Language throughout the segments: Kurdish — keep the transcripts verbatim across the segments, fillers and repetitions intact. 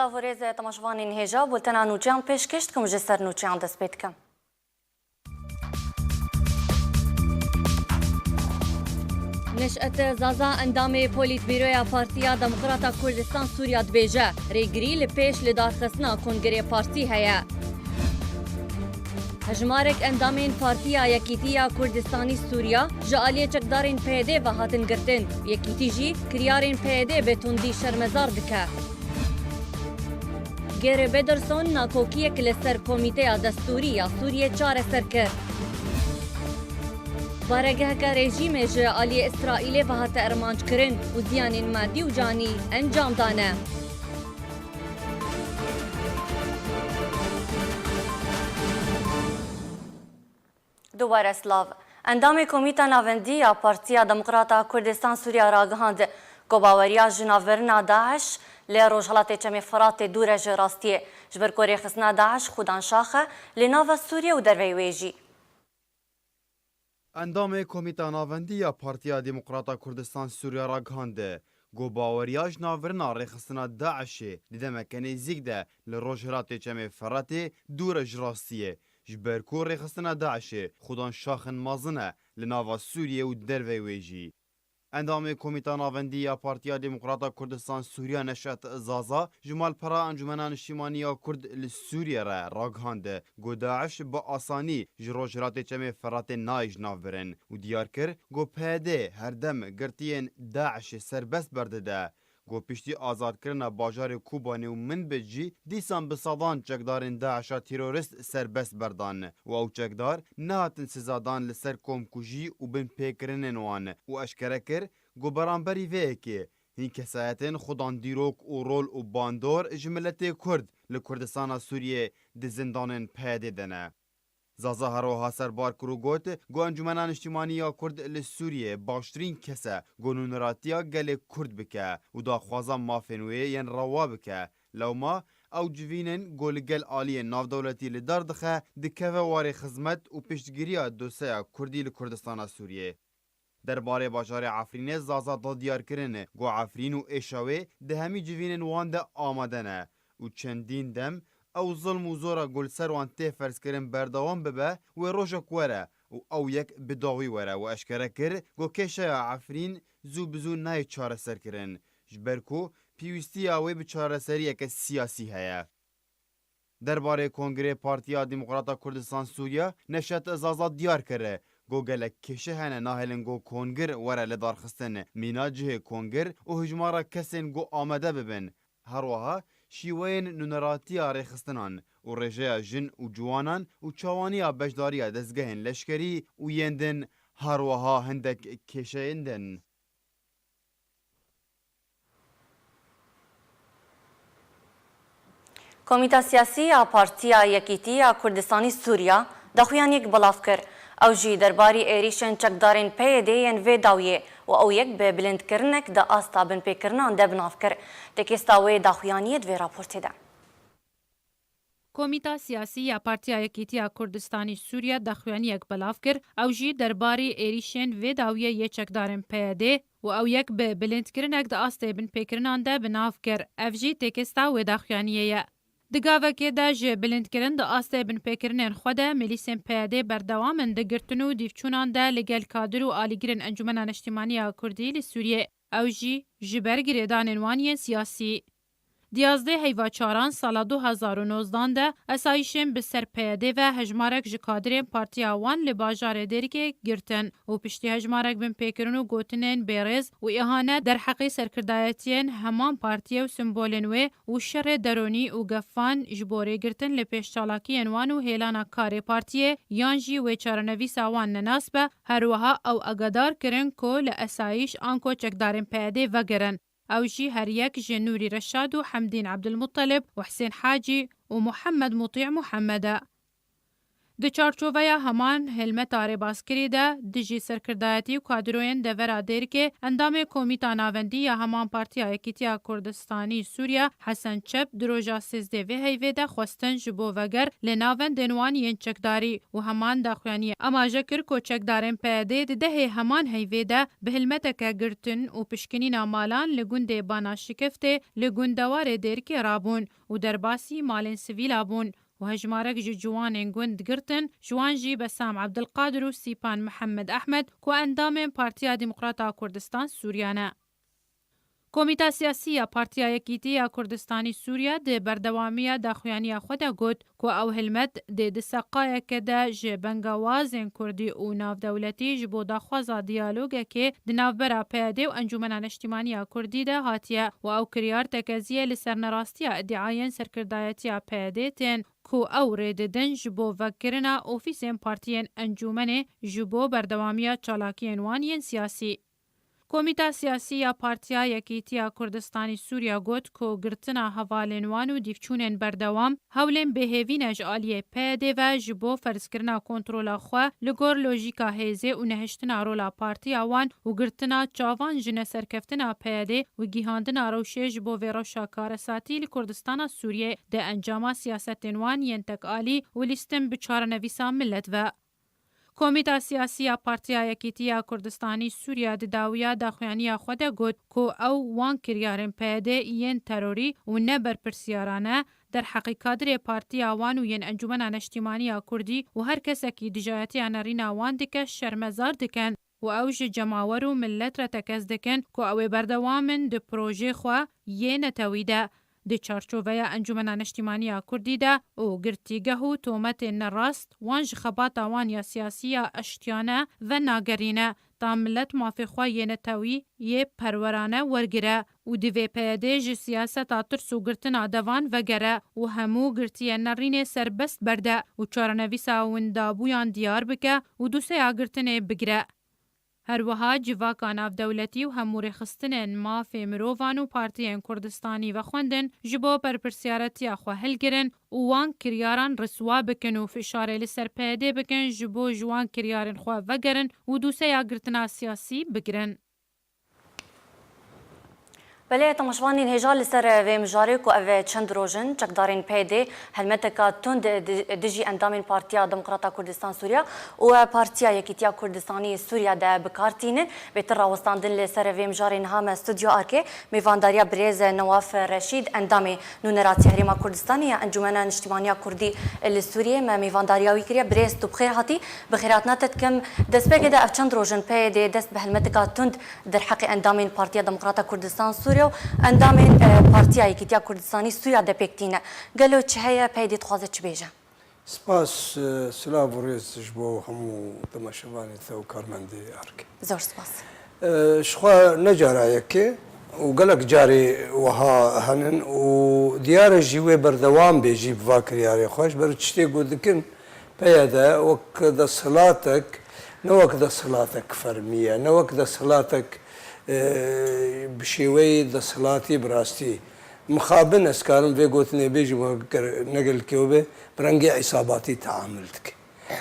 Silav û rêz temaşevanên hêja, bultena nûçeyan pêşkêş dikim, ji ser nûçeyan dest pê dikim. Neşet Zaza, endamê Polîtbîroya Partiya Demokrata Kurdistan Sûriya dibêje, rêgirî li pêş lidarxistina kongrê partî heye. Hejmarek endamên Partiya Yekîtî ya Kurdistanî Sûriya ji aliyê çekdarên P Y D ve hatin girtin. Yekîtî jî kiryarên P Y D bi tundî şermezar dike. Geir Pedersen nakokiyek li ser Komîteya Destûrî ya Sûriyê çareser kir. Baregeheke rejîmê ji aliyê Îsraîlê ve hate armanckirin û ziyanên madî û canî encam dane. Dubare silav. Endamê Komîta Navendî ya Partiya Demokrata Kurdistan Sûriya ragihand ku baweriya ji navbirina DAIŞ li rojhilatê Çemê Firatê dûr e ji rastiyê, ji ber ku rêxistina DAIŞ xudan şax e li nava Sûriyê û derveyî wê jî. Endamê Komîta Navendî ya Partiya Demokrata Kurdistan Sûriya ragihand ku baweriya ji navbirina rêxistina DAIŞê di demeke nêzîk de li rojhilatê Çemê Firatê dûr e ji rastiyê, ji ber ku rêxistina DAIŞê xudan şaxin mezin e li nava Sûriyê û derveyî wê jî. Endamê Komîta Navendî ya Partiya Demokrata Kurdistan Sûriya Neşet Zaza ji malpera Encûmena Niştîmanî ya Kurd li Sûriyê re ragihand ku DAIŞ bi asanî ji rojhilatê Çemê Firatê nayê ji nav birin û diyar kir ku P Y D her dem girtiyên DAIŞê serbest berdide. Ku piştî azadkirina bajarê Kobanê û Minbicê jî dîsan bi sedan çekdarên DAIŞa terorîst serbest berdan û ew çekdar nehatin sizadan li ser komkujî û binpêkirinên wan û eşkere kir ku beramberî vê yekê hîn kesayetên xudan dîrok û rol û bandor ji miletê Kurd li Kurdistana Sûriyê di zindanên P Y D de ne. Zaza her wiha serbar kir û got ku Encûmena Niştîmanî ya Kurd li Sûriyê baştirîn kes e ku nûneratiya gelê Kurd bike û daxwaza mafên wê yên rewa bike. Lewma ew civînên ku li gel aliyên navdewletî li dar dixe, dikeve warê xizmet û piştgiriya doseya Kurdî li Kurdistana Sûriyê. Derbarê bajarê Efrînê Zaza da diyarkirin ku Efrîn û êşa wê di hemî civînên wan de amade ne û çendîn dem ew zilm û zora ku li ser wan tê ferzkirin berdewam bibe, wê rojek were û ew yek bi dawî were û eşkere kir ku kêşeya Efrîn zû bi zû nayê çareserkirin, ji ber ku pêwîstiya wê bi çareseriyeke siyasî heye. Derbarê Kongrê Partiya Demokrata Kurdistan Sûriya Neşet Zaza diyar kir ku gelek kêşe hene nahêlin ku kongir were lidarxistin, mîna cihê kongir û hijmara kesên ku amade bibin. Her wiha şîweyên nûneratiya rêxistinan û rêjeya jin û ciwanan û çawaniya beşdariya dezgehên leşkerî û yên din her wiha hindek kêşeyên din. Komîta Siyasî ya Partiya Yekîtî ya Kurdistanî Sûriya daxuyaniyek belav kir. Ew jî derbarî êrîşên çekdarên P Y D yên vê dawiyê û ew yek bi bilindkirinek di asta binpêkirinan de bi nav kir. Teksta wê daxuyaniyê di vê raportê de. Komîta Siyasî ya Partiya Yekîtiya Kurdistanî Sûriye daxuyaniyek belav kir, ew jî derbarî êrîşên vê dawiyê yê çekdarên P Y D û ew yek bi bilindkirinek di astê binpêkirinan de bi nav kir. Ev jî têkesta wê daxuyaniyê ye. Di gavekê de ji bilindkirin di astê binpêkirinên xwe de milîsên P Y D berdewam in di girtin û dîvçûnan de li gel kadir û alîgirên Encûmena Niştîmanî ya Kurdî li Sûriyê. Ew jî ji ber girêdanên wan yên siyasî. Di yazdeh heyva çaran sala du hezar û nozdan de esayîşên bi ser P Y D ve hejmarek ji kadirên partiya wan li bajarê Dêrikê girtin û piştî hejmarek binpêkirin û gotinên bêrêz û îhane derheqê serkirdayetiyên heman partiyê û simbolên wê û şerê deronî û gefan ji bo rêgirtin li pêş çalakiyên wan û hêlana karê partiyê yan jî wê çarenivîsa wan nenas be, her wiha ew agadar kirin ku li esayîş anko çekdarên P Y D vegerin. Ew jî her yek ji Nûrî Reşad û Hemdîn Ebdulmutelib û Hisên Hacî û Muhammed Mutî Muhammed e. Di çarçoveya heman hilmeta rêbazkirî de dijî serkirdayetî û kadroyên devera Dêrikê, endamê Komîta Navendî ya heman Partiya Yekîtiya Kurdistanî Sûriye Hesen Çep di roja sêzdeh vê heyvê de xwestin ji bo veger li navendên wan yên çekdarî û heman daxuyaniyê amaje kir ku çekdarên P Y D'ê di dehê heman heyvê de bi hilmeteke girtin û pişkinîna malan li gundê Bana Şikeftê li gundewarê Dêrikê rabûn û derbasî malên sivîla bûn û hejmarek ji ciwanên gund girtin, ji wan jî Besam Ebdilqadir û Sîpan Mihemed Ehmed ku endamên Partiya Demokrata Kurdistan Sûriye ne. Komîta Siyasî ya Partiya Yekîtî ya Kurdistanî Sûriye di berdewamiya daxuyaniya xwe de got ku ew hilmet dê di seqayeke de ji bengawazên kurdî û navdewletî ji bo daxwaza diyalogekê di navbera P Y D û Encûmena Neştîmaniya Kurdî de hatiye û ew kiryar tekeziyê li ser nerastiya îdiayên serkirdayetiya P Y D tên ku ew rê didin ji bo vekirina ofîsên partiyên encûmenê ji bo berdewamiya çalakiyên wan yên siyasî. Komîta Siyasî ya Partiya Yekîtiya Kurdistanî Sûriye got ku girtina hevalên wan û dîvçûnên berdewam hewlên bêhêvî ne ji aliyê P Y D ve ji bo ferzkirina kontrola xwe li gor lojîka hêzê û nehiştina rola partiya wan û girtina çavan ji neserkeftina P Y D û gihandina rewşê ji bo vê rewşa karesatî li Kurdistana Sûriyê di encama siyasetên wan yên tekalî û lîstin bi çarenivîsa milet ve. Komîta Siyasî ya Partiya Yekîtiya Kurdistanî Sûriye di dawiya daxuyaniya xwe de got ku ew wan kiryarên P Y D yên terorî û ne berpirsiyara ne, derheqî kadrê partiya wan û yên Encûmena Neştîmaniya Kurdî û her kesekî dijayetiya nerîna wan dike şermezar dikin û ew ji cemawer û milet re tekez dikin ku ew ê berdewam in di projê xwe yê netewî de. Di çarçoveya Encûmena Neştîmaniya Kurdî de û girtîgeh û tometên nerast wan ji xebata wan ya siyasî ya eştiyane venagerîne, ta milet mafê xwe yê netewî yê perwerane wergire û divê P Y D ji siyaseta tirs û girtina devan vegere û hemû girtiyên nerînê serbest berde û çarenivîsa windabûyan diyar bike û dûseya girtinê bigire. Her wiha civaka navdewletî û hemûrêxistinên mafê mirovan û partiyên Kurdistanî vexwendin ji bo berpirsiyaretiya xwe hilgirin û wan kiryaran riswa bikin û fişarê li ser P Y D bikin ji bo ji wan kiryarên xwe vegerin û dûseya girtina siyasî bigirin. Belê, temaşevanên hêja, li ser vê mijarê ku ev çend roj in çekdarên P Y D helmeteka tund di-, dijî endamên Partiya Demokrata Kurdistan Sûriya û Partiya Yekîtiya Kurdistanî Sûriya de bi kar tînin, bêtir rawestandin li ser vê mijarê niha me stûdyo arkê mêvandariya birêz Newaf Reşîd, endamê nûneratiya Herêma Kurdistanê ya Encûmena Niştimaniya Kurdî li Sûriyê, me mêvandariya wî kiriye. Birêz, tu bi xêr hatî. Bi xêrhatina te dikim. Destpêkê de ev çend roj in P Y D dest bi helmeteka tund derheqê endamên Partiya Demokrata Kurdistan Sûriye û endamên, e, Partiya Yekîtiya Kurdistanî Sûriya de pêk tîne. Gelo çi heye, P Y D dixwaze çi bêje? Spas, e, silav û rêz ji bo hemû temaşevanê te û karmendê arkê. Zor spas. E, ji xwe ne cara yekê û gelek carê wiha henin û diyar e jî wê berdewam bê jî bi va kiryarê xwe. Ji ber tiştê ku dikin, P Y D wek desthilatek, ne wek desthilatek fermî ye, ne wek desthilatek, e, bi şêweyê desthilatî bi rastî mixabin, ez karim vê gotinê bêjim, wek ger ne gelkê we be, bi rengê îsabatî teamul dike.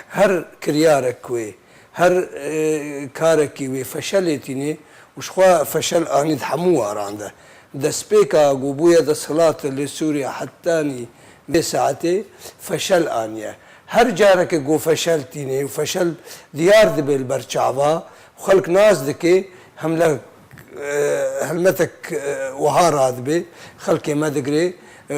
Her kiryarek wê, her, e, karekî wê feşelê tînê û ji xwe feşel anî di hemû waran de. Destpêka ku bûye desthilat li Sûriye hetanî vê saetê feşel aniye. Her careke ku feşel tînê û feşel diyar dibe li ber çava, xelk nas dike, hemle, e, helmetek, e, wiha radibe, xelkê me digire, e,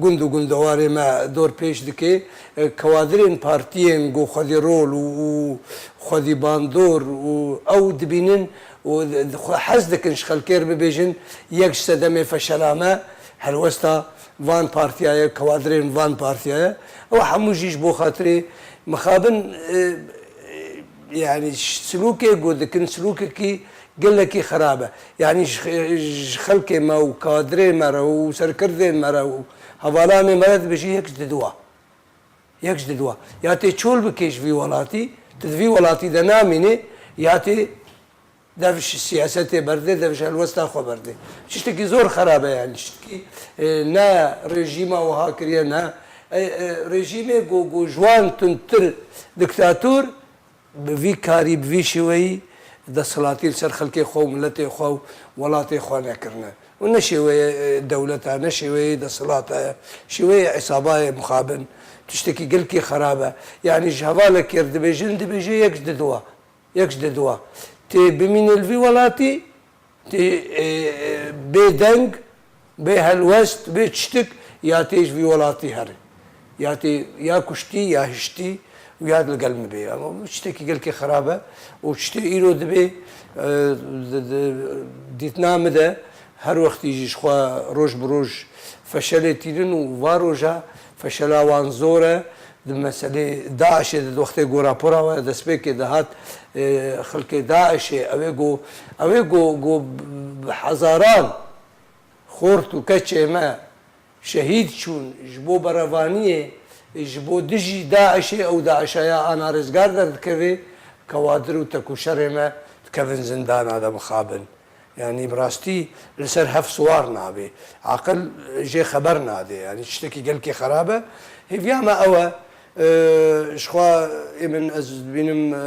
gund û gundewarê me dor pêş dike, e, kewadirên partiyên ku xwedî rol û, û xwedî bandor û ew dibînin û di-, di xwe hez dikin ji xelkê re bibêjin, yek ji sedemê feşela me helwesta van partiya ye, kewadirên van partiya ye. Ew hemû jî ji bo xatirê mixabin, e, e, yanî ş-, silûkê ku dikin, silûkekî gelekî xerab e. Yanî ji, ji xelkê me û kadirê me re û serkirdên me re û hevalanê me re dibêjî yek ji diduwa. Yek ji diduwa. Ya tê çol bikê ji vî welatî, tu di vî welatî de namînî, ya tê dev ji siyasetê berdê, dev ji helwesta xwe berdê. Tiştekî zor xerab e, yanî tiştekî, e, ne rejîma wiha kiriye, ne E, e, rejîmê ku, ku ji wan tundtir diktator bi vî karî, bi vî şêweyî desthilatî li ser xelkê xwe û miletê xwe û welatê xwe nekirine. Û ne şêweyê, e, dewleta, ne şêweyê desthilata ye. Şêweyê îsabayê mixabin. Tiştekî gelkî xerab e. Yanî ji hevalekê re dibêjin, dibêje yek ji diduwa. Yek ji diduwa. Tê bimîne li vî welatî, tê, e, e, bê deng, bê helwest, bê tiştik, ya tê ji vî welatî here. Ya tê ya kuştî, ya hiştî û ya li gel min bê. Ama bu tiştekî gelkî xerab e û tiştê îro dibê, e, di, di, dîtina min de her wextî jî ji xwe roj bi roj feşelê tînin û va roja feşela wan zor e. Di meselê DAIŞê de di wextê ku rapora we destpêkê dihat, e, xelkê DAIŞê, ew ê ku, ew ê ku, ku bi hezaran xort û keçê me şehîd çûn ji bo berevaniyê, ji bo dijî DAIŞê, ew DAIŞa ya ana rizgar derdikeve, kewadir û tekûşerê me dikevin zindana de mixabin. Yanî bi rastî li ser hev siwar nabe. Aqil jê xeber nade. Yanî tiştekî gelkî xerab e. Hêviya me ew e, e, ji xwe ê min ez dibînim, e,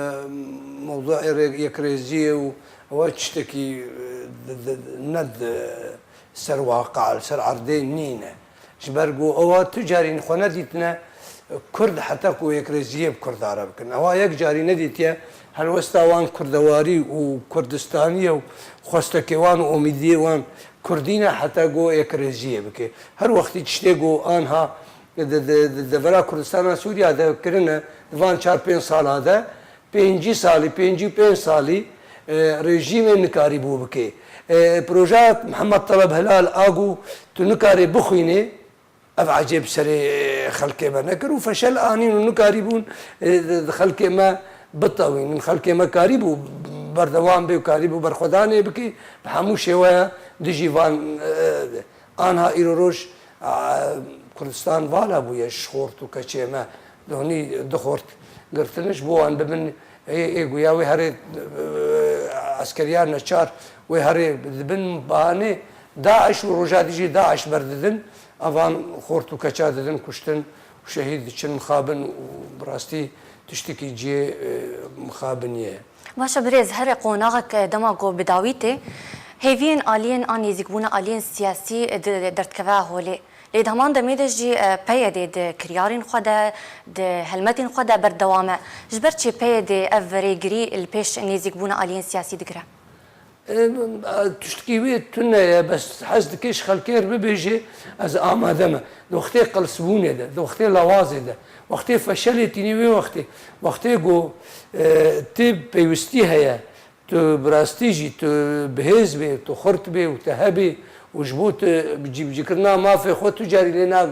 mewduê rê-, yekrêziyê û ew tiştekî, e, di, di, ne di ser waqia, li ser erdê nîne. Ji ber ku ewa tu carî xwe nedîtine, Kurd heta ku yekrêziyê bi Kurda re bikin. Ewa yek carî nedîtiye helwesta wan kurdewarî û Kurdistaniyê û xwestekê wan û omîdiyê wan Kurdî ne heta ku yekrêziyê bike. Her wextî tiştê ku anha di, di, di devera Kurdistana Sûriya de kirine, di van çar pênc sala de, pêncî salî, pêncî û pênc salî, e, rejîmê nikarîbû bike. E, projeya Mihemed Teleb Hilal a ku tu nikarê bixwînê, ev ecêb serê xelkê me nekir û feşel anîn û nikarîbûn, e, di, di xelkê me bitewînin. Xelkê me karîbû berdewam bê û karîbû berxwedanê bike, bi hemû şêweya dijî van, e, anha îro roj, e, Kurdistan vala bûye ji xort û keçê me. Donî du xort girtine ji bo wan bibin Ê, ê guya wê herê, e, eskeriya neçar wê herê dibin bahanê DAIŞ û roja dijî DAIŞ berdidin, evan xort û keça didin kuştin û şehîd diçin mixabin û bi rastî tiştekî cihê, e, mixabiniyê ye. Baş e birêz, herê qonaxek, e, dema ku bi dawî tê, hêviyên aliyên an nêzîkbûna aliyên siyasî, e, di, derdikeve holê. Lê di heman demê de jî, e, P Y D di kiryarên xwe de, di helmetên xwe de berdewam e. Ji ber çi P Y D ev rêgirî li pêş nêzîkbûna aliyên siyasî digire? E, tiştekî wê tune ye, bes hez dike ji xelkê re bibêje, ez amade me. Di wextê qelsbûnê de, di wextê lawazê de, wextê feşelê tînî wê wextê, wextê ku, e, tê pêwistî heye, Tu bi rastî jî tu bi hêz bê, tu xurt bê û tu hebê û ji bo tu bi cîbicîkirina mafê xwe tu carî lê na,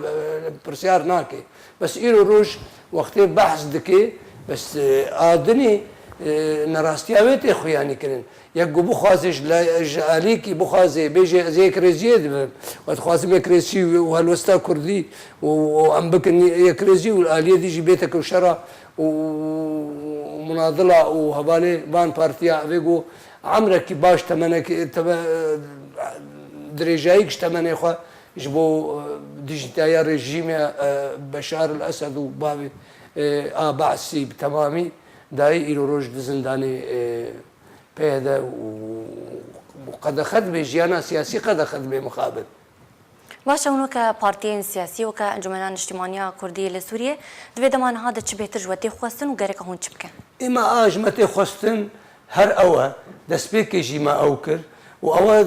pirsiyar nake. Bes îro roj wextê behs dike, bes, e, a dinê, e, nerastiya wê tê xuyanî kirin. Yek ku bixwaze ji la-, ji alîkî bixwaze bêje ez yekrêziyê dibim, we dixwazim yekrêzî û helwesta kurdî û, û em bikin yekrêzî û aliyê dî jî bête ku şera û munadila û hevalê van partiya evê ku emrekî baş temenekî, teme-, dirêjayîk ji temenê xwe ji bo, e, dijîtaya rejîmê, e, Beşar el Esed û bavê, e, a Be'sî bi temamî dayî îro roj di zindanê, e, P Y D û, û qedexe dibe, jiyana siyasî qedexe dibe mixabin. Baş e, hûn weke partiyên siyasî, weke Encûmena Niştimaniya Kurdî li Sûriyê, di vê dema niha de çi bêhtir ji we tê xwestin û gereke hûn çi bikin? Ê me a ji me tê xwestin her ew e, destpêkê jî me ew kir û ew e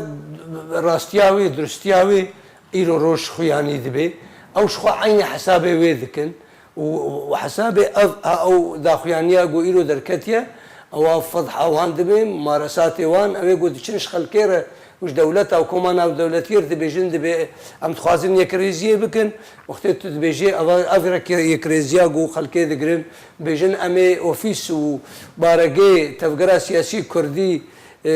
rastiya wê, duristiya wê îro roj xuyanî dibe. Ew ji xwe eynî hesabê wê dikin. û, û hesabê ev, a, ew daxuyaniya ku îro derketiye, ewa fedha wan dibe, maresatê wan, ew ê ku diçin ji xelkê re û ji dewleta û koma navdewletiyê re dibêjin, dibê em dixwazin yekrêziyê bikin. Wextê tu dibêjê, ev, ev rek-, yekrêziya ku xelkê digirin, dibêjin em ê ofîs û baregê tevgera siyasî kurdî, e,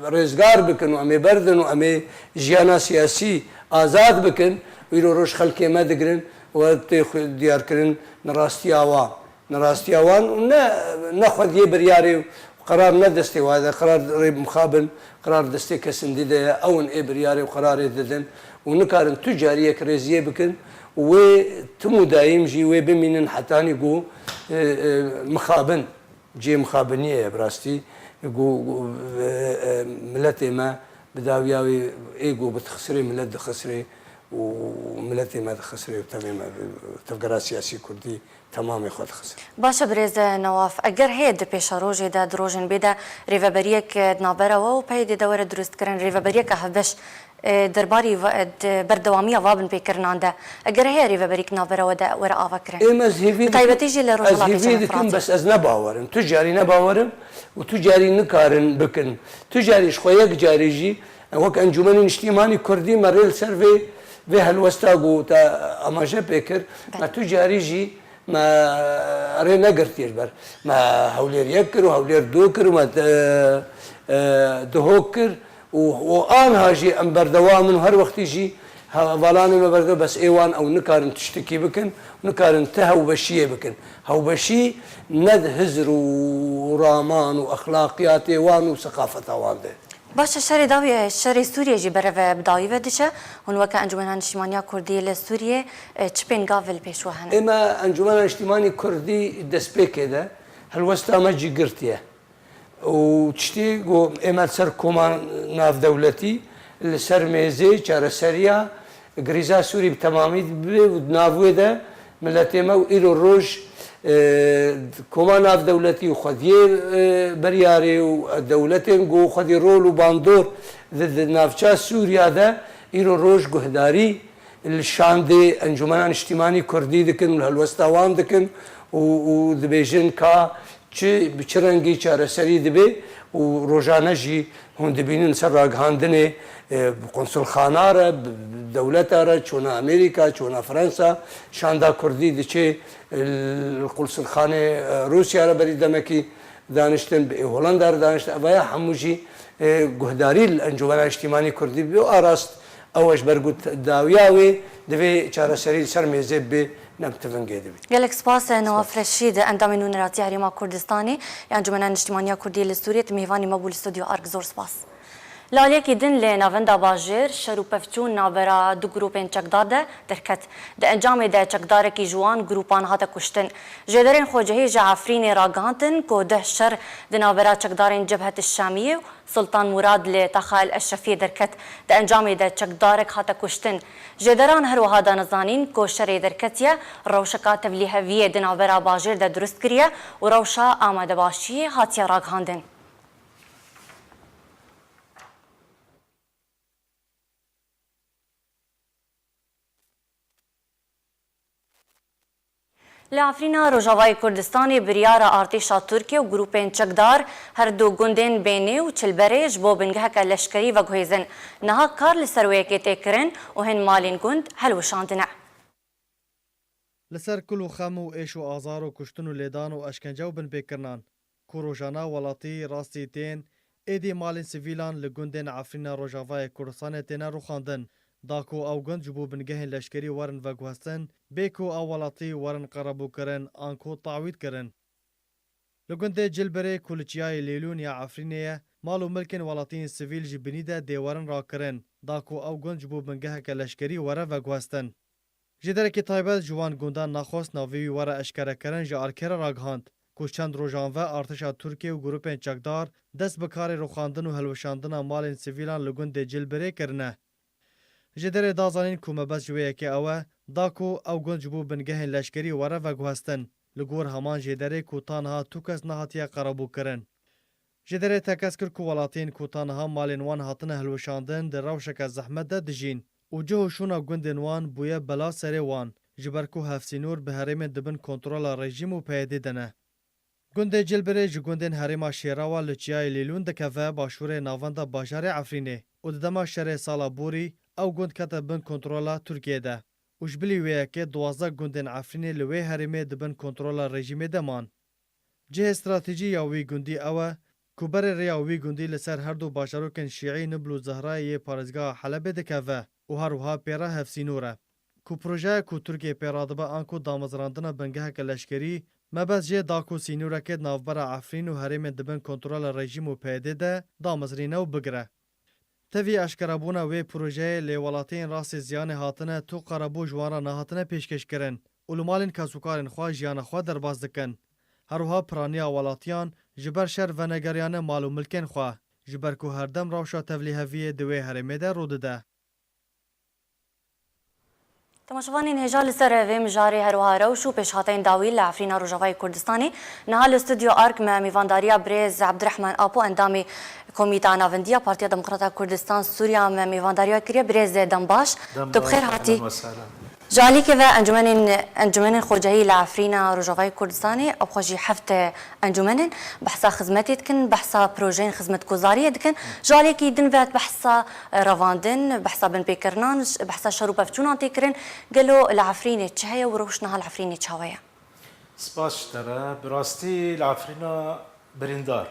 rêzgar bikin û em ê berdin û em ê jiyana siyasî azad bikin, îro roj xelkê me digirin û ev tê xwe diyarkirin nerastiya wan. Nerastiya wan û ne, ne xwediyê biryarê û qerar ne destê wan de, qerar rê mixabin, qerar destê kesindî de ye, ew in ê biryarê û qerarê didin Û nikarin tu carî yekrêziyê bikin û wê tim û dayîm jî wê bimînin hetanî ku, e, e, mixabin, cihê mixabiniyê ye bi rastî, ku, ku, e, e, miletê me bi dawiya wê ê ku bi dixisirê, milet dixisirê û miletê me dixisirê û tevê me, tevgera siyasî kurdî temamê xwe dixisir. Baş e birêz Newaf, eger heye di pêşerojê de, di rojên bê de rêveberiyek di navbera we û PYDê de were dirustkirin, rêveberiyeke hevbeş, e, derbarî va-, di berdewamiya va binpêkirinan de, eger heye rêveberîk navbera we de were avakirin? Êm ez hêvî Bi dikim, taybetî jî li ez Rojhilata hêvî dikim, Demokratîk. Bes ez ne bawer im. Tu carî ne bawer im û tu carî nikarin bikin. Tu carî ji xwe yek carî jî, wek Encûmenê Niştîmanî Kurdî me rê li ser vê, vê helwesta ku te amaje pê kir, Belê. me tu carî jî me rê negirtiye ji ber. Me Hewlêr yek kir û Hewlêr du kir û me, e, e, Duhok kir û, û anha jî em berdewam in û her wextî jî hevalanê me berdewam, bes ê wan ew nikarin tiştekî bikin, nikarin ti hewbeşiyê bikin. Hewbeşî ne di hizr û raman û exlaqiyatê wan û seqafeta wan de. Baş e, şerê dawî, şerê Sûriyê jî bereve bi dawî ve diçe. Hûn weke Encûmena Niştîmaniya Kurdî li Sûriyê, e, çi pêngav li pêş we hene? Ême Encûmena Niştîmanî Kurdî destpêkê de helwesta me cî girtiye. Û tiştê ku ême li ser koma navdewletî, li ser mêzê çareseriya Grîza Sûrî bi temamî bibe û di nav wê de miletê me û îro roj, e, koma navdewletî û xwediyê, e, biryarê û dewletên ku xwedî rol û bandor di, di navça Sûriya de îro roj guhdarî li şandê Encûmena Niştîmanî Kurdî dikin û li helwesta wan dikin û, û dibêjin ka çi, bi çi rengî çareserî dibe û rojane jî hûn dibînin ser ragihandinê, e, bi konsulxana re, bi, bi dewleta re, çûna Amerîka, çûna Fransa, şanda Kurdî diçe, e, li konsulxanê, e, Rûsya re berî demekî daniştin, bi Holanda re daniştin. Evaya hemû jî, e, guhdarî li Encûmena Niştîmanî Kurdî bibe û a rast ew e ji ber ku dawiya wê divê çareserî li ser mêzê bibe, ne bi tivingê dibe. Gelek spas, e, Newaf Reşîd, endamê nûneratiya Herêma Kurdistanê ya Encûmena Niştîmaniya Kurdî li Sûriyê, tu mêvanî me bû li Stûdyo Ark. Zor spas. Li aliyekî din li navenda bajêr şer û pevçûn navbera du grûpên çekdar de derket. Di encamê de çekdarekî ji wan grûpan hate kuştin. Jêderên xwecihî ji Efrînê ragihandin ku deh şer di navbera çekdarên Cebhet Şamiyê û Sultan Murad li taxa El Eşrefiyê derket. Di encamê de çekdarek hate kuştin. Jêderan her wiha dane zanîn ku şerê derketiye rewşeka tevlîheviyê di navbera bajêr de dirust kiriye û rewşa amadebaşiyê hatiye ragihandin. Li Efrîna Rojavayê Kurdistanê biryara artêşa Tirkiyê û grûpên çekdar her du gundên Bênê û Çilberê ji bo bingeheke leşkerî veguhêzin. Niha kar li ser wê yekê tê kirin û hin malên gund helwişandine. Li ser kul û xem û êş û azar û kuştin û lêdan û eşkence û binpêkirinan ku rojane welatî rastî tên, êdî malên sivîlan li gundên Efrîna Rojavayê Kurdistanê têne rûxandin, da ku ew gund ji bo bingehên leşkerî werin veguhestin, bê ku ew welatî werin qerebûkirin an ku tawît kirin. Li gundê Cilbirê ku li çiyayê Lêlûn ya Efrînê ye, mal û milkên welatiyên sivîl ji binî de dê werin rakirin, da ku ew gund ji bo bingeheke leşkerî were veguhestin. Jêderekî taybet ji wan gundan naxwest navê wî were eşkerekirin ji erkê re ragihand ku çend rojan ve artêşa Tirkiyê û grûpên çekdar dest bi karê rûxandin û hilweşandina malên sivîlan li gundê Cilbirê kirine. Jêderê da zanîn ku mebest ji wê yekê ew e, da ku ew gund ji bo bingehên leşkerî were veguhestin, li gor heman jêderê ku ta niha tu kes nehatiye qerebûkirin. Jêderê tekez kir ku welatiyên ku ta niha malên wan hatine hilweşandin di rewşeke zehmet de dijîn û cih û şûna gundên wan bûye bela serê wan, ji ber ku hevsînor bi herêmên di bin kontrola rejîm û PYDê de ne. Gundê Cilbirê ji gundên herêma Şêrawa li çiyayê Lêlûn dikeve başûrê navenda bajarê Efrînê û di dema şerê sala borî ew gund kete bin kontrola Tirkiyê de û ji bilî wê yekê duwazdeh gundên Efrînê li wê herêmê di bin kontrola rejîmê de man. Cihê stratejî ya wî gundî ew e ku berê rêya wî gundî li ser her du bajarokên şîî Nibl û Zehrayê yê parêzgeha Helebê dikeve û her wiha pê re hevsînor e. Ku projeya ku Tirkiye pê radibe anku damezrandina bingeheke leşkerî, mebest jê da ku sînoreke di navbera Efrîn û herêmên di bin kontrola rejîm û PYDê de damezrîne û bigire. Tevî eşkerebûna wê projeyê lê welatiyên rastê ziyanê hatine tu qerebû ji wan re nehatine pêşkêşkirin û li malên kesûkarên xwe jiyana xwe derbas dikin. Her wiha piraniya welatiyan ji ber şer venegeriyane mal û milkên xwe, ji ber ku herdem rewşa tevlîheviyê di wê herêmê de rû dide. Temaşevanên hêja li ser vê mijarê her wiha rewş û pêşhateyên dawî li Efrîna Rojavayê Kurdistanê. Niha li Stûdyo Ark me mêvandariya birêz Ebdirehman Apo, endamê Komîta Navendî ya Partiya Demokrata Kurdistan Sûriya me mêvandariya kiriye. Birêz dem baş. Dem Tu bi xêr baş, hatî. Ehlen we sehlen. Ji alîkê ve encûmenên, encûmenên xwecehî li Efrîna Rojavayê Kurdistanê, ew xwe jî heft encûmen in, behsa xizmetê dikin, behsa projeyên xizmetguzariyê dikin. Ji aliyekî din ve behsa revandin, behsa binpêkirinan, behsa şer û pevçûnan tê kirin. Gelo li Efrînê çi heye û rewş niha li Efrînê çawa ye? Spas ji te re. Bi rastî li Efrîna birîndar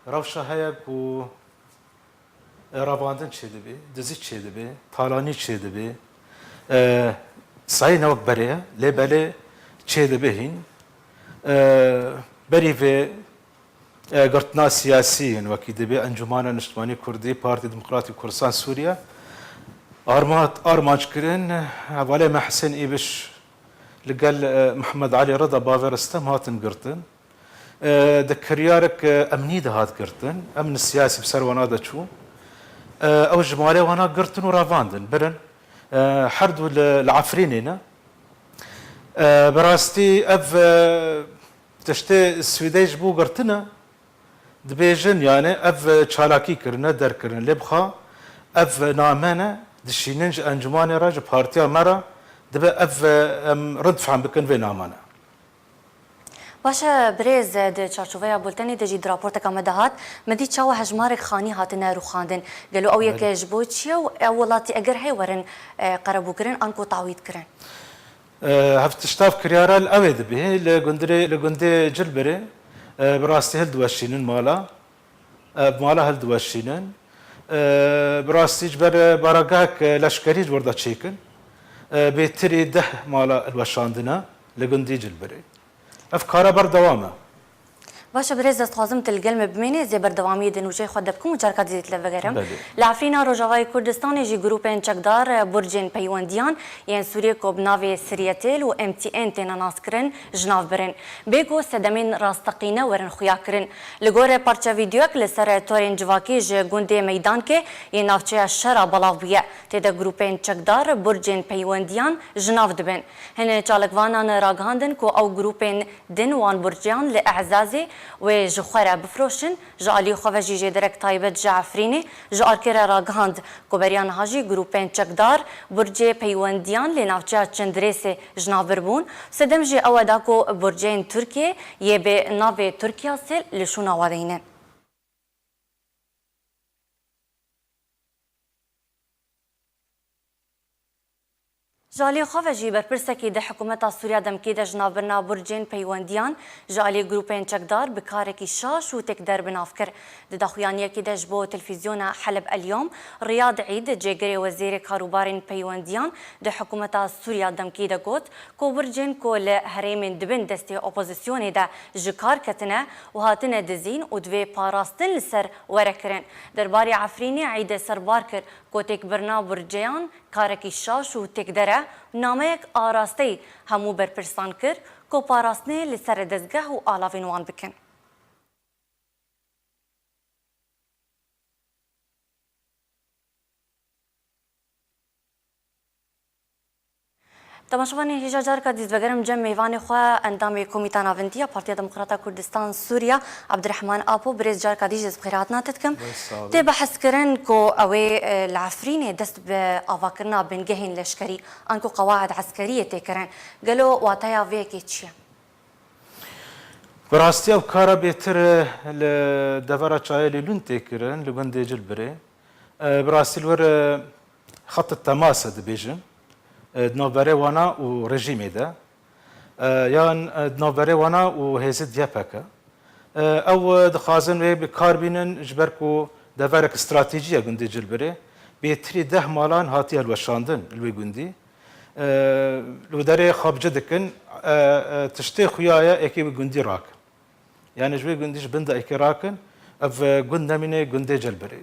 rewşa heye ku E, revandin çêdibe, dizî çêdibe, talanî çêdibe. E, sayî ne wek berê ye, lê belê çêdibe hîn. E, berî vê, e, girtina siyasî yên wekî dibe Encûmana Niştimanî Kurdî, Partî Demokratî Kurdistan Sûriye, arma-, armanc kirin, hevalê me Hisên Îbiş li gel, e, Mihemed Elî Rida bavê Ristem hatin girtin. E, di kiryarek, e, emnî de hat girtin. Emn siyasî bi ser wana de çû. E, ew ji malê wana girtin û revandin, birin. E, her du li, li Efrînê ne. E, bi rastî ev, e, tiştê Swêdê ji bo girtine dibêjin, yani ev çalakî kirine, derkirine. Lê bixa ev name ne, dişînin ji encûmanê re, ji partiya me re, dibe ev, e, em rind fehm bikin vê namane. Baş e, birêz, di çarçoveya bultenê de jî di raporteka me de hat, me dî çawa hejmarek xanî hatine rûxandin. Gelo ew yek Belê. ji bo çi ye û ew welatî eger heye werin, e, qerebûkirin anku tawît kirin? E, hev tiştav kiryara li ew ê dibê, li gundê, li gundê Cilbirê, e, bi rastî hildiweşînin mala. E, bi mala hildiweşînin. E, bi rastî ji ber, e, baragehek, e, leşkerî ji wir de çêkin. E, bêtirî deh mala hilweşandine li gundî Cilbirê. Ev kara berdewam e. Baş e, birêz, ez dixwazim tu li gel me bimênî, ez ê berdewamiyê di nûçeyê xwe de bikim û carka dî zêde li te vegerim. Belê. Li Efrîna Rojavayê Kurdistanê jî grûpên çekdar, e, burcên peywendiyan yên Sûriyê ku bi navê Siryetel û M T N têne naskirin, ji nav birin. Bê ku sedemên rasteqîne werin xuya kirin. Li gorî parçe vîdeoyek li ser torên civakî ji gundê Meydankê yê navçeya Şera belav bûye. Tê de grûpên çekdar burcên peywendiyan ji nav dibin. Hin çalakvanan ragihandin ku ew grûpên din wan burcan li Ezazê wê ji xwe re bifroşin, ji alî xwe ve jî jêderek taybet ji Efrînê ji Arkê re ragihand ku beriya niha jî grûpên çekdar burcê peywendiyan li navçeya Çindirêsê ji nav bir bûn. Sedem jî ew e da ku burcên Tirkiyê yê bi navê Tirkiya sê li şûna wan de hîn in. Ji alî xwe ve jî berpirsekî di hikûmeta Sûriya demkî de ji navbirina burcên peywendiyan ji alî grûpên çekdar bi karekî şaş û têkder bi nav kir. Di daxuyaniyekî de ji bo televîzyona Heleb El Yom, Riyad Îd, cêgirê wezîrê karûbarên peywendiyan di hikûmeta Sûriya demkî de got ku burcên ku li herêmên di bin destê opozisyonê de ji kar ketine û hatine dizîn û divê parastin li ser were kirin. Derbarê Efrînê Îd serbar kir ku têkbirina burceyan karekî şaş û têkder e û nameyek arasteyî hemû berpirsan kir ku parastinê li ser dezgeh û alavên wan bikin. Temaşevanên hêja, carka dî vegerim cem mêvanê xwe, endamê Komîta Navendî ya Partiya Demokrata Kurdistan Sûriya, Abdurrahman Apo, birêz, carka dî jî ez bi xêrhatina te dikim. Tê behs kirin ku ew ê, e, li Efrînê dest bi avakirina bingehên leşkerî, anku qewaid eskeriyê tê kirin. Gelo wateya vê yekê çi ye? Bi rastî ev kara bêtir, e, li devera çayê Lîlûn tê kirin, li gundê Cilbirê. E, bi rastî li wir, e, xet temase dibêjin, e, di navberê wana û rejîmê de, e, yan, e, di navberê wana û hêzê D Y P K. E, ew, e, dixwazin wê bi kar bînin, ji ber ku deverek stratejî ye gundê Cilbirê. Bêtirî deh malan hatiye hilweşandin li wê gundî. E, li derê xwe bi cih dikin, e, e, tiştê xuya ye êkê wî gundî rakin. Yani ji wê gundî ji bin de êkê rakin, ev, e, gund nemîne gundê Celbirê.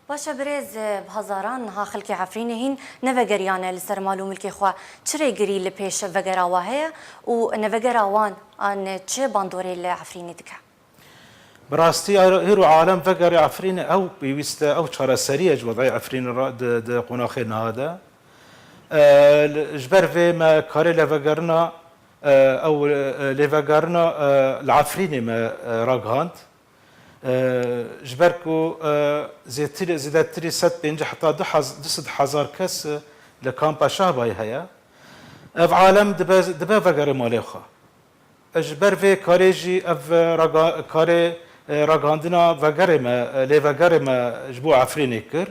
Baş e birêz, bi hezaran niha xelkê Efrînê hîn nevegeriyane li ser mal û milkê xwe. Çi rêgirî li pêş vegera we heye û nevegera wan an çi bandorê li Efrînê dike? Bi rastî, hêro alem vegerê Efrînê ew pêwîst e, ew çareserî ye ji wedayê Efrînê re di, di qonaxê niha de. E, li, ji ber vê me karê lêvegerina, e, ew, e, lêvegerina, e, li Efrînê me, e, ragihand. E, ji ber ku, e, zêtirî, zêdetirî sed pêncî heta du hez-, du sed hezar kes, e, li kampa Şahbayê heye. Ev alem dibe, dibe vegerê malê xwe. E, ji ber vê karê jî ev, e, raga-, karê, e, ragihandina vegerê me, e, lêvegerê me ji bo Efrînê kir.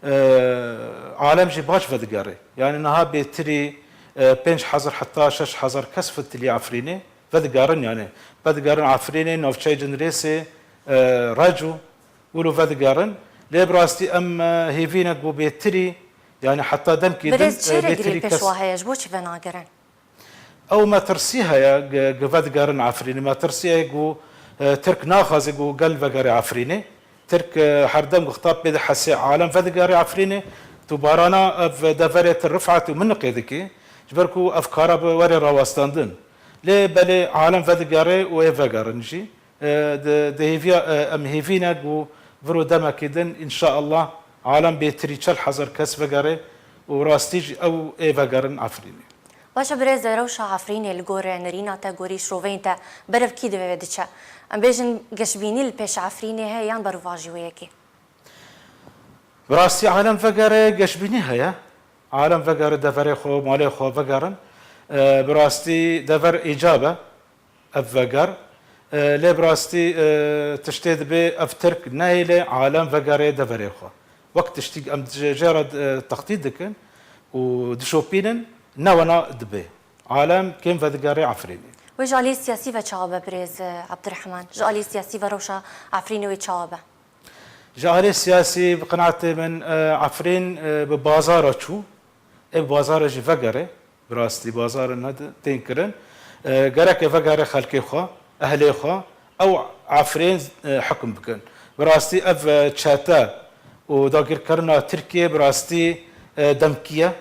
E, alem jî baş vedigere. Yani niha bêtirî, e, pênc hezar heta şeş hezar kes fitilî Efrînê. Vedigerin yani. Vedigerin Efrînê, navçeyê Cinrêsê, e, Reco, wilo vedigerin. Lê bi rastî em, e, hêvî ne ku bêtirî, yani heta demkî din, Birêz, çi e, rêgirî bêtirî pêş kes wa heye? Ji bo çi venagerin? Ew metirsî heye, gi, gi vedigerin Efrînê. Metirsî heye ku, e, Tirk naxwaze ku gel vegere Efrînê. Tirk, e, herdem wexta pê dihese alem vedigere Efrînê, tu barana ev deverê tu Rifat û Miniqê dikî, ji ber ku ev kara bi were rawestandin. Lê belê alem vedigere û ê vegerin jî. E, di, di hêviya, e, em hêvî ne ku viro demekê din, înşaallah, alem bêtirî çel hezar kes vegere û rastî jî ew ê vegerin Efrînê. Baş e birêz, rewşa Efrînê li gor nerîna te, gorî şiroveyên te, berev kî divê ve diçe? Em bêjin geşbînî li pêş Efrînê heye yan berovajî wê yekê? Bi rastî alem vegere geşbînî heye. Alem vegere deverê xwe, malê xwe vegerin. E, bi rastî dever îcab e ev veger. E, lê bi rastî, e, tiştê dibê ev Tirk nehêle alem vegere deverê xwe. Wek tiştî em jê, jê re, e, textît dikin û dişopînin, ne wena dibe. Alem kêm vedigere Efrînê. Wê ji alî siyasî ve çawa be birêz, e, Ebdirehman? Ji alî siyasî ve rewşa Efrînê wê çawa be? Ji alî siyasî bi qenaetê min, e, Efrîn, e, bi bazara çû. Ê bi bazara jî vegere. Bi rastî bazara ne de tên kirin. E, gerek e vegere xelkê xwe, ehlê xwe. Ew Efrîn, e, hukm bikin. Bi rastî ev, e, çete û dagirkirina Tirkiyê bi rastî, e, demkî ye.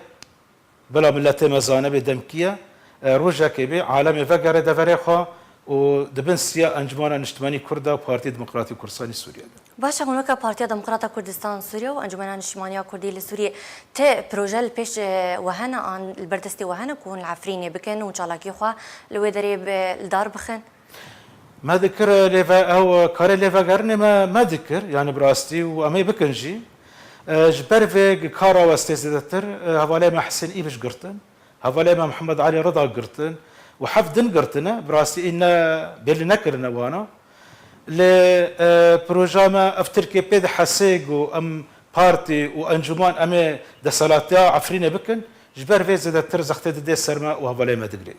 Bila miletê me zane bê demkî ye, e, rojekê bê, alemê vegere deverê xwe û di bin siya Encumena Niştimanî Kurd de û Partiya Demokratî Kurdistanî Sûriyê de. Baş e, hûn weke Partiya Demokrata Kurdistan Sûriye û Encumena Niştimaniya Kurdî li Sûriyê, ti proje li pêş, e, we hene an li ber destê we hene ku hûn li Efrînê bikin û çalakî xwe li wê derê bi, li dar bixin? Me dikir, e, lêve-, ew, e, karê lêvegerinê me, me dikir, yani bi rastî û em ê bikin jî. E, ji ber vê kara westê zêdetir, e, hevalê me Hisên Îbiş girtin, hevalê me Mihemed Elî Rida girtin û heft din girtine, bi rastî î ne bêlî nekirine wana. Lê, e, proja me ev Tirkê pê dihesê ku em partî û encûman em ê desthilatiya Efrînê bikin, ji ber vê zêdetir zextê didê ser me û hevalê me digirê.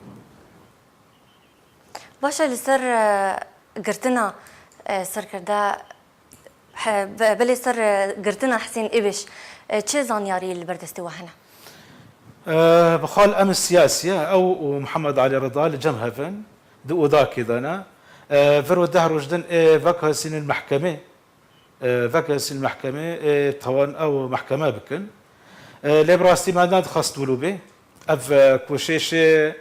Baş e, li ser, e, girtina, e, serkirda, he, be-, belê ser, e, girtina Hisên Îbiş, e, çi zanyarî li ber destê we hene? E, bi xal em siyasî ye, ew û Mihemed Elî Rida li cem hev in, di odakê de ne. E, viro deh roj din ê vekirsînin mehkemê. E, vekirsîn mehkemê, e, tawan ew mehkeme bikin. E, lê bi rastî me nedixwest wilo bê. Ev, e, koşêşê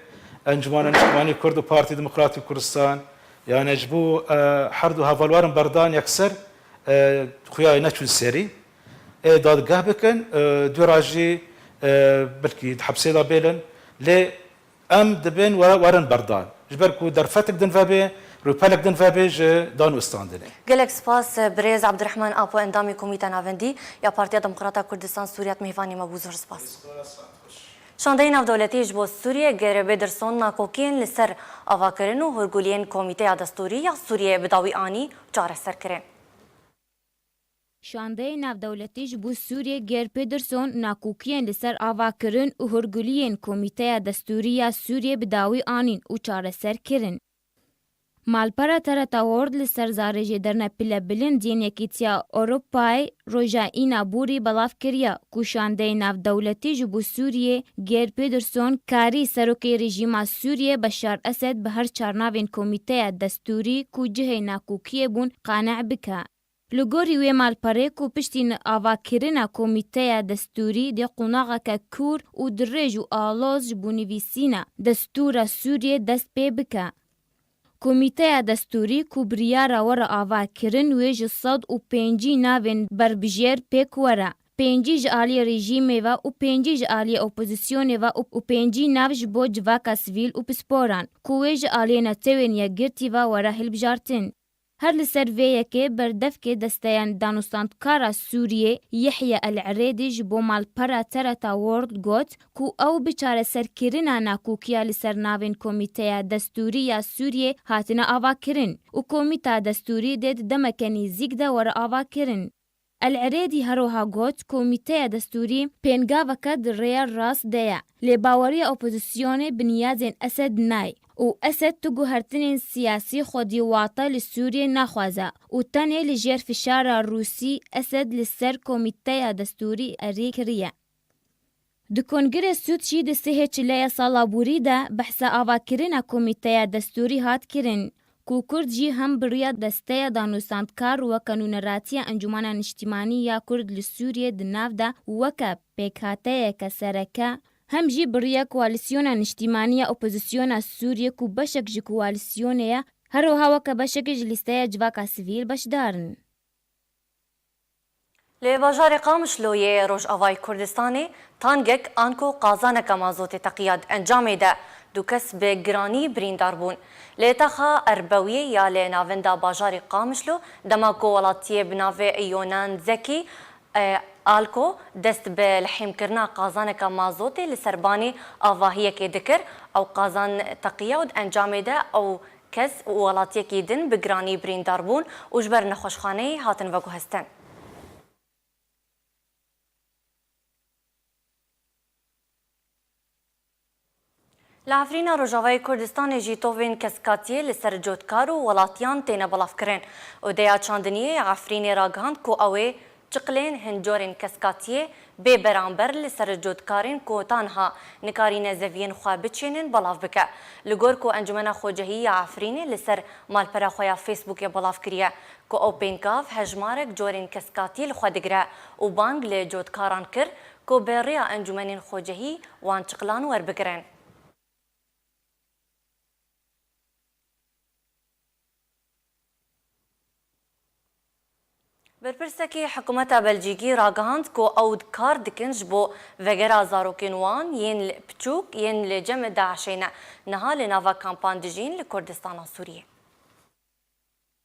Encumena Niştimanî Kurd û Partî Demokratî Kurdistan, yani ji bo, e, her du hevalwarin berdan yekser, e, xuya neçûn serî. Ê dadgeh bikin, e, dûra jî, e, belkî di hepsê de bêlin. Lê Em dibên were, werin berdan. Ji ber ku derfetek din vebê, rûpelek din vebê ji dan û standinê. Gelek spas, birêz Abdurrahman Apo, endamê Komîta Navendî ya Partiya Demokrata Kurdistan Sûriye, mêvanê me bû. Zor spas. Şandeyê navdewletî ji bo Sûriye, Geir Pedersen, nakokiyên li ser avakirin û hûrguliyên Komîteya Destûrî ya Sûriyê bi dawî anî û çareser kirin. Şandeyê navdewletî ji bo Sûriyê Geir Pedersen nakokiyên li ser avakirin û hûrguliyên Komîteya Destûrî ya Sûriyê bi dawî anîn û çareser kirin. Malpera Tereta World li ser zarê jêderine pile bilind yên Yekîtiya Ewropayê roja Îna Borî belav kiriye ku şandeyê navdewletî ji bo Sûriyê Geir Pedersen karî serokê rejîma Sûriyê Beşar Esed bi her çar navên Komîteya Destûrî ku cihê nakokiyê bûn qane bike. Li gorî wê malperê ku piştî avakirina komîteya destûrî dê qonaxeke kûr û dirêj û aloz ji bo nivîsîna destûra Sûriyê dest pê bike. Komîteya destûrî ku biryara were avakirin wê ji sed û pêncî navên berbijêr pêk were, pêncî ji aliyê rejîmê ve û pêncî ji aliyê opozisyonê ve û, û pêncî nav ji bo civaka sivîl û pisporan ku wê ji aliyê Netewên Yekgirtî ve were hilbijartin. Her li ser vê yekê berdevkê desteya danûstandkara Sûriyê Yehya El Erêdî ji bo malpera Tereta World got ku ew bi çareserkirina nakokiya li ser navên Komîteya Destûrî ya Sûriyê hatine avakirin û Komîta Destûrî dê di demeke nêzîk de were avakirin. El Erêdî herwiha got, Komîteya Destûrî pêngaveke di rêya rast de ye, lê baweriya opozisyonê bi niyazên Esed nayê û Esed tu guhertinên siyasî xwedî wate li Sûriyê naxwaze û tenê li jêr fişara Rûsî Esed li ser Komîteya Destûrî erê kiriye. Di Kongirê Sûd jî di sihê çileya sala borî de behsa avakirina Komîteya Destûrî hat kirin ku Kurd jî hem bi riya desteya danûstandkar weke nûneratiya Encûmena Niştîmanî ya Kurd li Sûriyê di nav de weke pêkhateyeke sereke, hem jî bi riya Koalîsyona Niştîmanî ya Opozisyona Sûriyê ku beşek ji koalîsyonê ye, her wiha weke beşekê ji lîsteya civaka sivîl beşdar in. Li bajarê Qamişlo yê Rojavayê Kurdistanê tangek anku qazaneke mazotê teqiya di encamê de du kes bi giranî birîndar bûn. Li taxa Erbewiyê ya li navenda bajarê Qamişlo dema ku welatiyê bi navê Yonan Zekî, e, Alko dest bi lihîmkirina qazaneke mazotê li ser banî avahiyekê dikir, ew qazan teqiya û di encamê de ew kes û welatiyekî din bi giranî birîndar bûn û ji ber nexweşxaneyê hatin veguhestin. Li Efrîna Rojavayê Kurdistanê jî tovên keskatiyê li ser cotkar û welatiyan têne belavkirin. Odeya Çandiniyê ya Efrînê ragihand ku ew ê çiqlên hin corên keskatiyê bê beramber li ser cotkarên ku ta niha nikarîne zeviyên xwe biçênin belav bike. Li gor ku Encûmena Xwecehî ya Efrînê li ser malpera xwe ya Facebookê belav kiriye ku ew pêngav hejmarek corên keskatiyê li xwe digire û bang li cotkaran kir ku bi rêya Encûmenên Xwecehî wan çiqlan werbigirin. Berpirsekî hikûmeta Belcîkî ragihand ku ew kar dikin ji bo vegera zarokên wan yên li, piçûk yên li cem DAIŞê ne, niha li nava kampan dijîn li Kurdistana Sûriyê.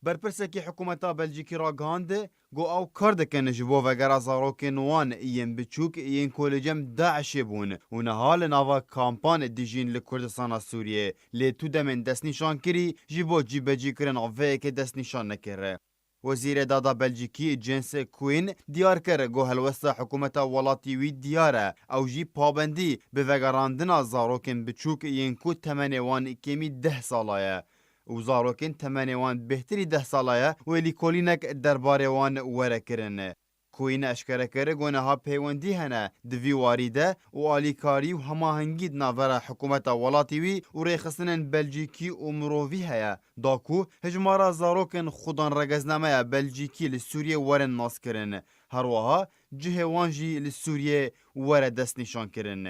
Berpirsekî hikûmeta Belcîkî ragihand ku ew kar dikin ji bo vegera zarokên wan yên biçûk yên ku li cem DAIŞê bûn û niha li nava kampan dijîn li Kurdistana Sûriyê, lê tu demên destnîşankirî ji bo cîbecîkirina vê yekê destnîşan nekir. Wezîrê Dada Belcîkî Jens Quinn diyar kir ku helwesta hikûmeta welatî wî diyar e, ew jî pabendî bi vegerandina zarokên biçûk yên ku temenê wan kêmî deh sala ye û zarokên temenê wan bêhtirî deh sala ye wê lîkolînek derbarê wan were kirin. Quinn eşkere kir ku niha peywendî hene di vî warî de û alîkarî û hemahengî di navbera hikûmeta welatî wî û rêxistinên Belcîkî û mirovî heye, da ku hijmara zarokên xudan regeznameya Belcîkî li Sûriyê werin naskirin. Her wiha cihê wan jî li Sûriyê were destnîşankirin.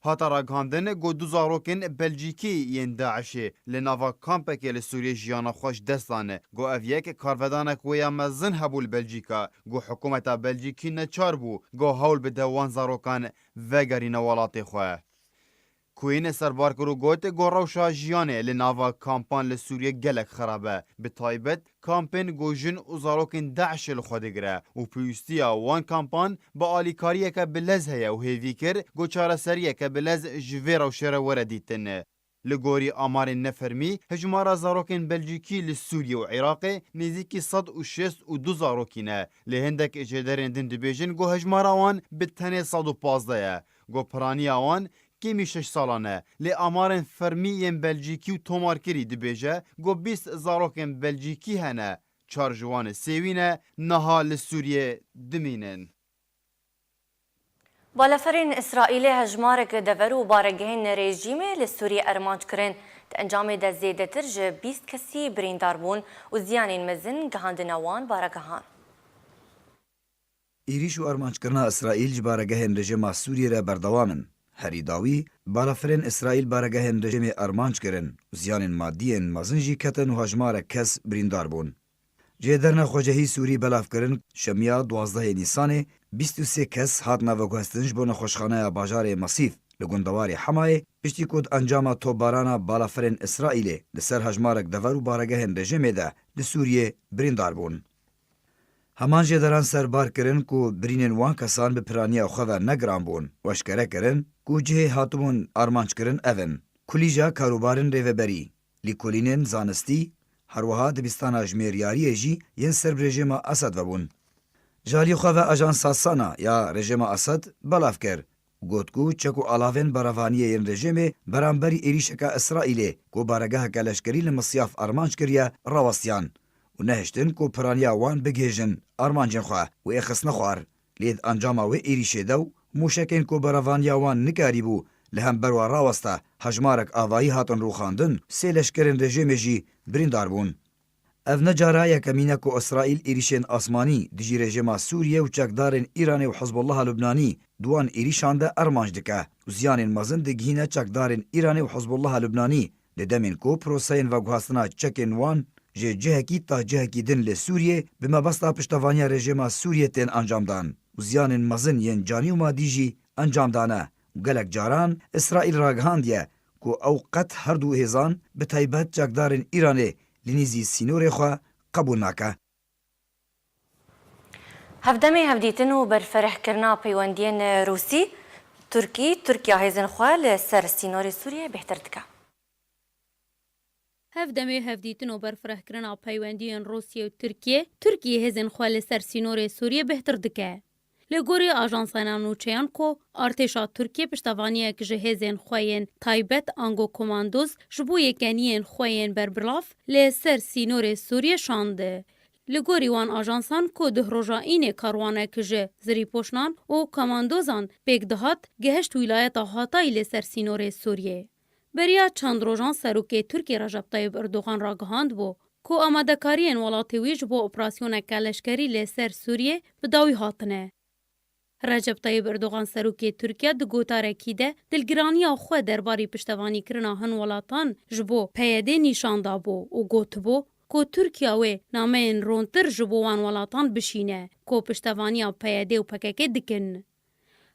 Hate ragihandin ku du zarokên Belcîkî yên DAIŞê li nava kampekê li Sûriyê jiyana xwe ji dest dan, ku ev yek karvedanek wê ya mezin hebû li Belcîka, ku hikûmeta Belcîkî neçar bû ku hewl bide wan zarokan vegerîne welatê xwe. Quinn serbar kir û got ku rewşa jiyanê li nava kampan li Sûriyê gelek xerab e, bi taybet kampên ku jin û zarokên DAIŞê li xwe digire û pêwîstiya wan kampan bi alîkariyeke bilez heye û hêvî kir ku çareseriyeke bilez ji vê rewşê re were dîtin. Li gorî amarên nefermî, hijmara zarokên Belcîkî li Sûriyê û Iraqê nêzîkî sed û şêst û du zarokî ne, lê hindek jêderên din dibêjin ku hijmara wan bi tenê sed û pazdeh ye, ku piraniya wan kêmî şeş salan e, lê amarên fermî yên Belcîkî û tomarkirî dibêje ku bîst zarokên Belcîkî hene, çar ji wan sêwî ne, niha li Sûriyê dimînin. Baleferên Îsraîlê hejmarek dever û baregehên rejîmê li Sûriyê armanc kirin. Di encamê de zêdetir ji bîst kesî birîndar bûn û ziyanên mezin gihandine wan baregehan. Êrîş û armanckirina Îsraîl ji baregehên rejîma Sûriyê re berdewam in. Herî dawî, balafirên Îsraîl baregehên rejîmê armanc kirin û ziyanên madî yên mezin jî ketin û hejmarek kes birîndar bûn. Cihê derna xwecehî Sûrî belav kirin, şemiya duwazdehê Nîsanê bîst û sê kes hatine veguhestin ji bo nexweşxaneya bajarê Mesîf li gundewarê Hemayê, piştî ku di encama topbarana balafirên Îsraîlê li ser hejmarek dever û baregehên rejîmê de li Sûriyê birîndar bûn. Heman jêderan serbar kirin ku birînên wan kesan bi piraniya xwe ve ne giran bûn û eşkere kirin ku cihê hatibûn armanc kirin ev in: kulîja karûbarên rêveberî, lîkolînên zanistî, her wiha dibistana jimêriyariyê jî yên ser bi rejîma Esed ve bûn. Ji alî xwe ve ajansa Sana ya rejîma Esed belav kir, got ku çek û alavên berevaniyê yên rejîmê beramberî êrîşeke Îsraîlê ku baregeheke leşkerî li Misyaf armanc kiriye, rawestiyan û nehiştin ku piraniya wan bigihêjin armancên xwe û ê xistine xwar. Lê di encama wê êrîşê de û mûşekên ku berevaniya wan nikarîbû li hember wan raweste, hejmarek avayî hatin rûxandin, sê leşkerên rejîmê jî birîndar bûn. Ev ne cara yekemîn e ku Îsraîl êrîşên asmanî dijî rejîma Sûriye û çekdarên Îranê û Hizbullaha Lubnanî di wan êrîşan de armanc dike û ziyanên mezin digihîne çekdarên Îranê û Hizbullaha Lubnanî, li demên ku proseyên veguhastina çekên wan ji cihekî ta cihekî din li Sûriyê bi mebesta piştevaniya rejîma Sûriyê tên encamdan û ziyanên mezin yên canî û madî jî encam dane û gelek caran Îsraîl ragihandiye ku ew qet her du hêzan, bi taybet çekdarên Îranê, li nîzî sînorê xwe qebûl nake. Hevdemê hevdîtin û berfirehkirina peywendiyên Rûsî, Tirkî, Tirkiya hêzên xwe li ser sînorê Sûriyê bêhtir dike. Hevdemê hevdîtin û berfirehkirina peywendiyên Rûsiyê û Tirkiyê, Tirkiyê hêzên xwe li ser sînorê Sûriyê bêhtir dike. Li gorî ajansana nûçeyan ku artêşa Tirkiyê piştevaniyek ji hêzên xwe yên taybet ango komandos ji bo yekîniyên xwe yên berbilav li ser sînorê Sûriyê şandi. Li gorî wan ajansan ku duh roja înê karwanek ji zirîpoşnan û komandozan pêk dihat, gihişt wîlayeta Hatayî li ser sînorê Sûriyê. Beriya çend rojan serokê Tirkiyê Recep Tayyip Erdogan ragihandibû ku amadekariyên welatê wî ji bo operasyoneke leşkerî li ser Sûriyê bi dawî hatine. Recep Tayyip Erdogan serokê Tirkiye di gotarekî de dilgiraniya xwe derbarî piştevanîkirina hin welatan ji bo P Y D nîşan dabû û gotibû ku Tirkiye wê nameyên rontir ji bo wan welatan bişîne ku piştevaniya P Y D û P K K dikin.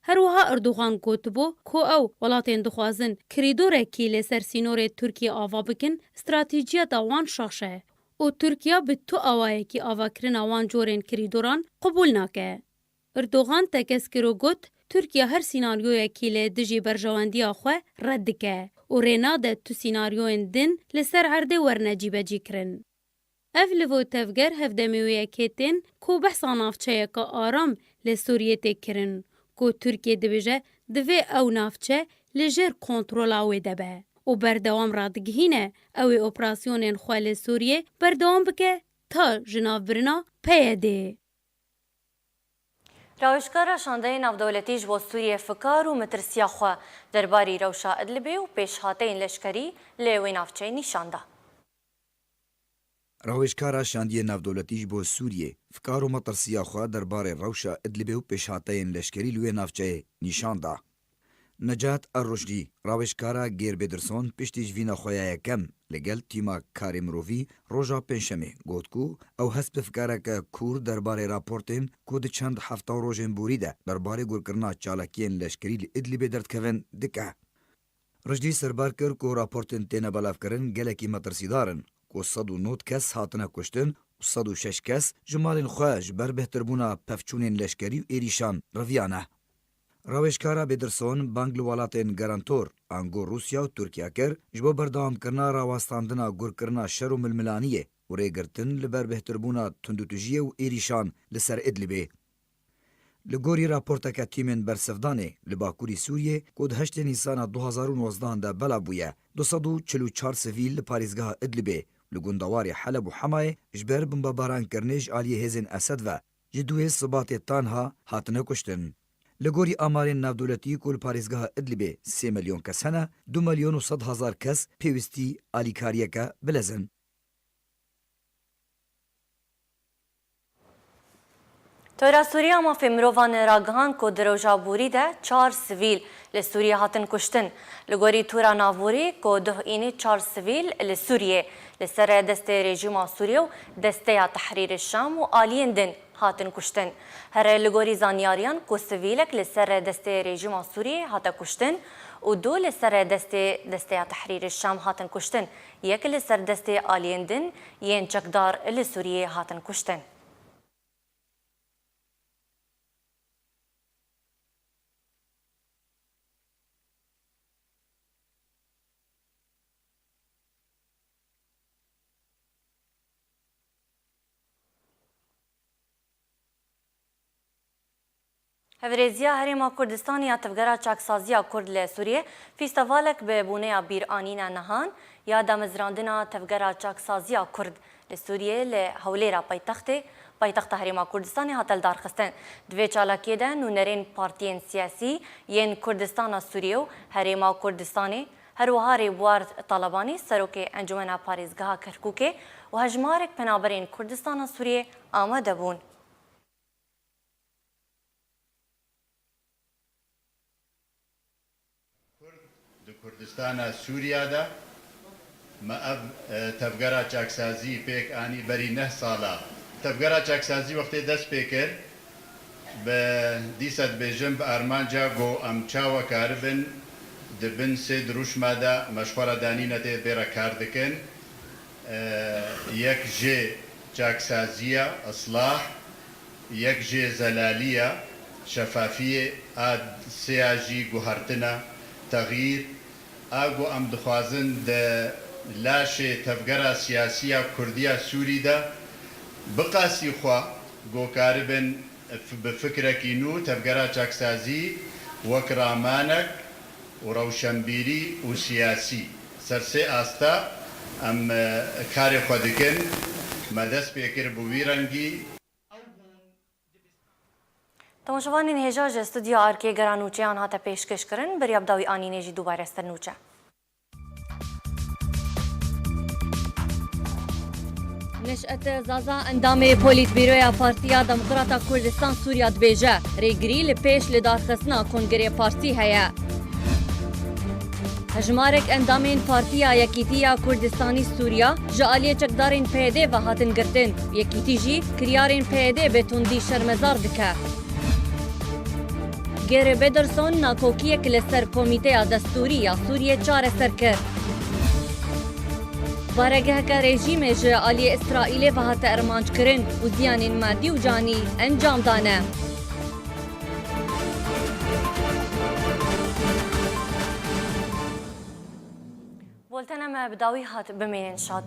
Her wiha Erdogan gotibû ku ew welatên dixwazin kirîdorekî li ser sînorê Tirkiyê ava bikin, stratejiyeta wan şaş e û Tirkiye bi tu awayekî avakirina wan corên kirîdoran qebûl nake. Erdogan tekez kir û got, Tirkiye her sînaryoyekî li dijî berjewendiya xwe red dike û rê nade tu sînaryoyên din li ser erdê werne cîbecîkirin. Ev li bo tevger hevdemê wê yekê tên ku behsa navçeyeke aram li Sûriyê tê kirin, ku Tirkiye dibêje divê ew navçe li jêr kontrola wê de be û berdewam radigihîne ew ê operasyonên xwe li Sûriyê berdewam bike ta jinavbirina P Y D. Rawêjkara şandeyê navdewletî ji bo Sûriyê fikar û metirsiya xwe derbarî rewşa Idlibê û pêşhateyên leşkerî li wê navçeyê nîşan da. Rawêjkara şandiyê navdewletî ji bo Sûriyê fikar û metirsiya xwe derbarê rewşa Idlibê û pêşhateyên leşkerî li wê navçeyê nîşan da. Necat Er-Ruşdî, rawêjkara Gêr Bêdirson, piştî ji vîna xwe ya yekem li gel tîma karê mirovî roja Pêncşemê got ku ew hest bi fikareke kûr derbarê raportên ku di çend hefta û rojên borî de derbarê gurkirina çalakiyên leşkerî li Idlibê derdikevin, dike. Ruşdî serbar kir ku raportên têne belavkirin gelekî metirsîdar in, ku sed û nod kes hatine kuştin û sed û şeş kes ji malên xwe ji ber bêhtirbûna pevçûnên leşkerî û êrîşan reviyane. Rawêjkara Bêdirson bang li welatên garantor, ango Rûsya û Tirkiye kir, ji bo berdewamkirina rawestandina gurkirina şer û milmilaniyê û rêgirtin li ber bêhtirbûna tundûtijiyê û êrîşan li ser Idlibê. Li gorî raporteke tîmên bersivdanê li bakurî Sûriyê ku di heştê Nîsana du hazar û nozdehan de belav bûye, du sed û çil û çar sivîl li parêzgeha Idlibê li gundewarê Heleb û Hemayê ji ber bombebarankirinê ji aliyê hêzên Esed ve ji duyê Sibatê tanha hatine kuştin. Li gorî amarên navdewletî ku li parêzgeha Idlibê sê milyon kes hene, du milyon û sed hezar kes pêwîstî alîkariyeke bilez in. Tora Sûriya Mafê Mirovan ragihand ku di roja borî de çar sivîl li Sûriyê hatin kuştin. Li gorî tora navborî ku duh înê çar sivîl li Sûriyê li ser destê rejîma Sûriyê û Desteya Tehrîrê Şam û aliyên din hatin kuştin. Here li gorî zanyariyan ku sivîlek li ser destê rejîma Sûriyê hate kuştin û du li ser destê Desteya Tehrîrê Şam hatin kuştin, yek li ser destê aliyên din yên çekdar li Sûriyê hatin kuştin. Hevrêziya Herêma Kurdistanê ya Tevgera Çaksaziya Kurd li Sûriyê fîstevalek bi boneya bîranîna nihan ya damezrandina Tevgera Çaksaziya Kurd li Sûriyê li Hewlêra paytextê, paytexta Herêma Kurdistanê hate lidarxistin. Di vê çalakiyê de nûnerên partiyên siyasî yên Kurdistana Sûriyê û Herêma Kurdistanê, her wiha Rêbuwar Talebanî, serokê Encûmena Parêzgeha Kerkûkê û hejmarek penaberên Kurdistana Sûriyê amade bûn. Kurd di Kurdistana Sûriya de me ev, e, tevgera çaksazî pêk anî berî neh sala. Tevgera çaksazî wextê dest pê kir, bi dîsa dibêjim bi armanca ku em çawa karibin di bin sê dirûşma de me ji xwe re danîne tê bê re kar dikin. E, yek jê çaksaziya, islah, yek jê zelaliya, şefafiyê, a sêya jî guhertina, texyîr, a ku em dixwazin di laşê tevgera siyasiya Kurdiya Sûrî de biqasî xwe ku karibin f-, bi fikrekî nû tevgera çaksazî wek ramanek û rewşenbîrî û siyasî ser sê asta em, e, karê xwe dikin. Me dest pê kir bi wî rengî. Temaşevanên hêja ji Stûdyoya Arkê gera nûçeyan hate pêşkêşkirin, beriya bi dawî anînê jî dubare ser nûçe. Neşet Zaza, endamê Polîtbîroya Partiya Demokrata Kurdistan Sûriya dibêje, rêgirî li pêş lidarxistina Kongrê Partî heye. Hejmarek endamên Partiya Yekîtiya Kurdistanî Sûriya ji aliyê çekdarên P Y D ve hatin girtin. Yekîtî jî kiryarên P Y D bi tundî şermezar dike. Gary Pedersen nakokiyek li ser Komîteya Destûrî ya Sûriyê çareser kir. Baregeheke rejîmê ji aliyê Îsraîlê ve hate armanckirin û ziyanên madî û canî encam dane. Boltene me bi dawî hat, bimînin şad.